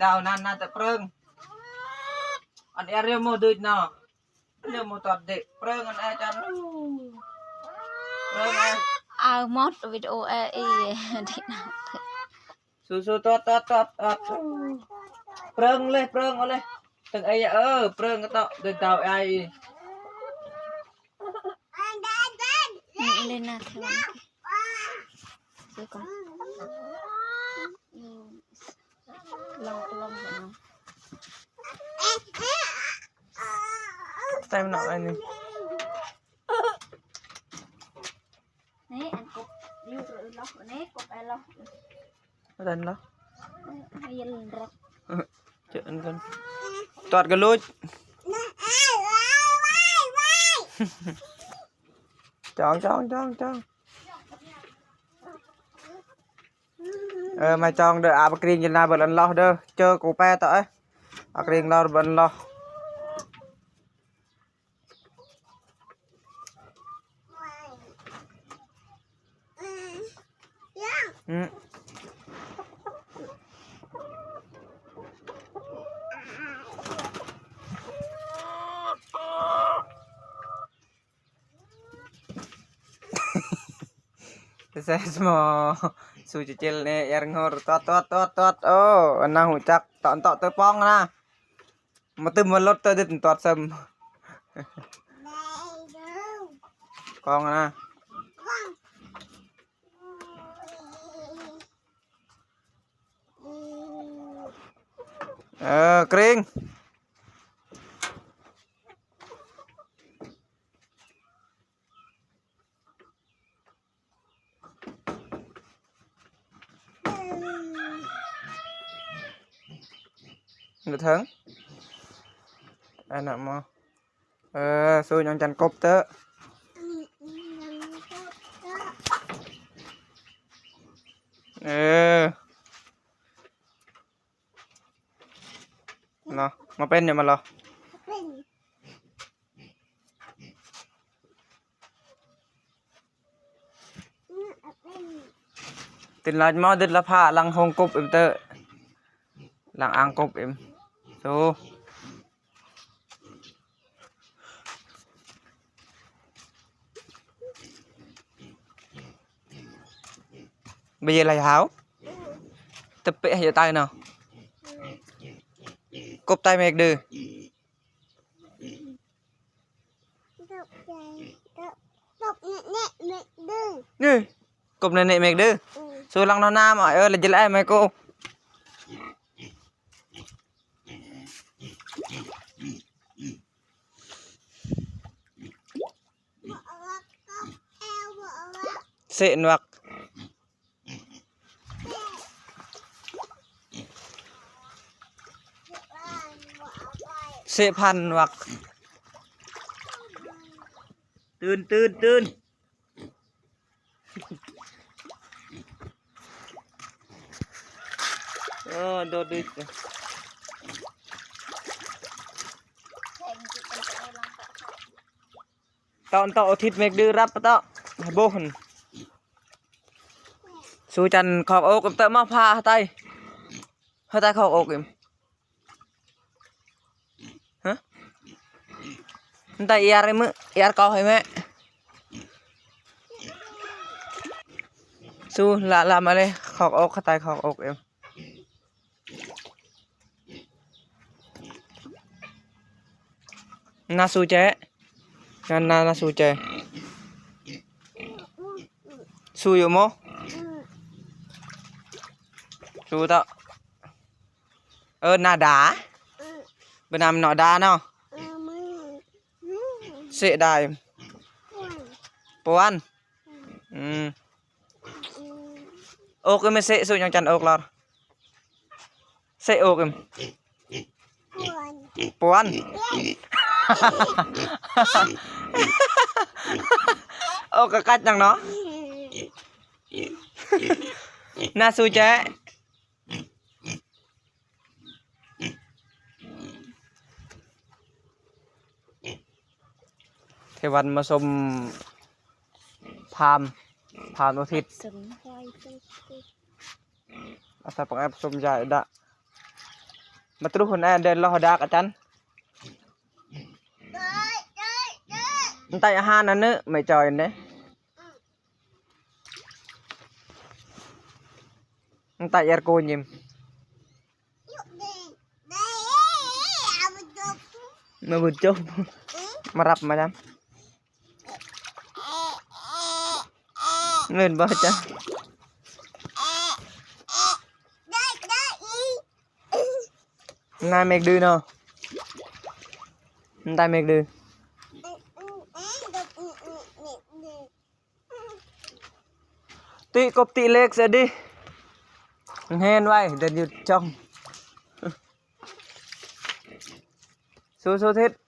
ດາວນັ້ນນະ ແຕ່ເປີງ ອັນແອຣຽວໂມດຸຍເນາະ ເຣວໂມຕອດເດັກ ເປີງອັນແອຈັນ ເປີງແອ ເອົາໝົດວິດີໂອແອອີ ທີ່ນຳ ສູ້ໆ ຕອດ ຕອດ ຕອດ ຕອດ ເປີງເລີຍ ເປີງເອົາເລີຍ ເຖິງໄອ ເອີ ເປີງກໍຕອດ ເດີນດາວໄອ Ừm, lên nè, theo anh. Rồi con. Lòng, lòng vậy nè. Tay mình nọ này. Nè, ăn cục. Đi rồi lọc nè, cục ai lọc. ເດີນເນາະ ເດີນເນາະ ຕອດກະລຸດ ຈອງ ຈອງ ຈອງ ຈອງ ເອີ ມາຈອງເດີ ອາ ບັກກຣີງຢູ່ໜ້າເບີດອັນລັອກເດີ ເຈີກູແປຕໍ່ເອີຍ ບັກກຣີງລອເບີດອັນລັອກ. ອືມ ແຊສມໍ ຊູຈະເຈລແນແອຣງອຣ ຕອດ ຕອດ ຕອດ ຕອດ ໂອ້ ອັນນາຮູ້ຈັກ ຕອດ ຕອດ ເຕີປອງນະ. ມາຕຶມມາລົດເຕີເດັດຕອດຊຳກອງນະ ເອີ ກຣີງ. ຢູ່ເທິງ ອັນນັ້ນໝໍ ເອີ ສູ້ຍອງຈັນກົບເຕີ ເອີ ເນາະ ມາເປັນຢູ່ມາລອ ເປັນ ຕື່ນລາວມາດຶດລະພາຫຼັງຫົງກົບເອັມເຕີ ຫຼັງອ່າງກົບເອັມ ໂຊ ໄປເຢຍໄລຫາວ ຕະເປະໃຫ້ຕາຍເນາະ ກົບຕາຍແມກເດີ. ເອີ ກົບແນ່ໆ ແມກເດີ ເອີ ສູ້ຫຼັງນອນນາມ ເອີ ລະຈະແລແມໂກ ເສນວັກ ເສພັນວັກ ຕື່ນ ຕື່ນ ຕື່ນ ໂອ້ ໂດດດຶກ. ຕອນຕອກອາທິດເມກດື່ຣັບປະຕອກ ໂບຫັ້ນ ຊູຈັນຂອກໂອກເຕີມາພາຫາໄຕ ຫາໄຕຂອກໂອກເອີມ ຮະ ໄຕເອຍາເອຍາກອກໃຫ້ແມ່ ຊູລະລາມາເລີຍ ຂອກໂອກຫາໄຕຂອກໂອກເອີມ. ນາຊູແຈ ນາ ນາ ນາຊູແຈ ຊູຢູ່ໂມ ຊູຕະ ເອີ ນາດາ ເປັນນາມເນາະ ດາເນາະ ເສດາຍ ປວນ ອືມ ໂອກເອີ ເມເສະ ສຸຍັງຈັນໂອກລອດ ເສະໂອກເອີ ປວນ ໂອກກະກັດຫຍັງເນາະ ນາຊູແຈ. ເທວັນມາຊົມພາມ ພາມອາທິດ ຊົມຢາຍ ອາສາປັກແອບຊົມຢາຍດະ Mă truh nê, đe lo hơdăk acan. Ntai ahan ană, mă coi nê. Ntai er konyim. Mă bơjôh. Mă răp mă dăm. Lên bơh acan. Nai mê kđư nô. Ntai mê kđư. Ti kôp ti lêk sơđih. Hên wai, đe yut chong. Su su thit.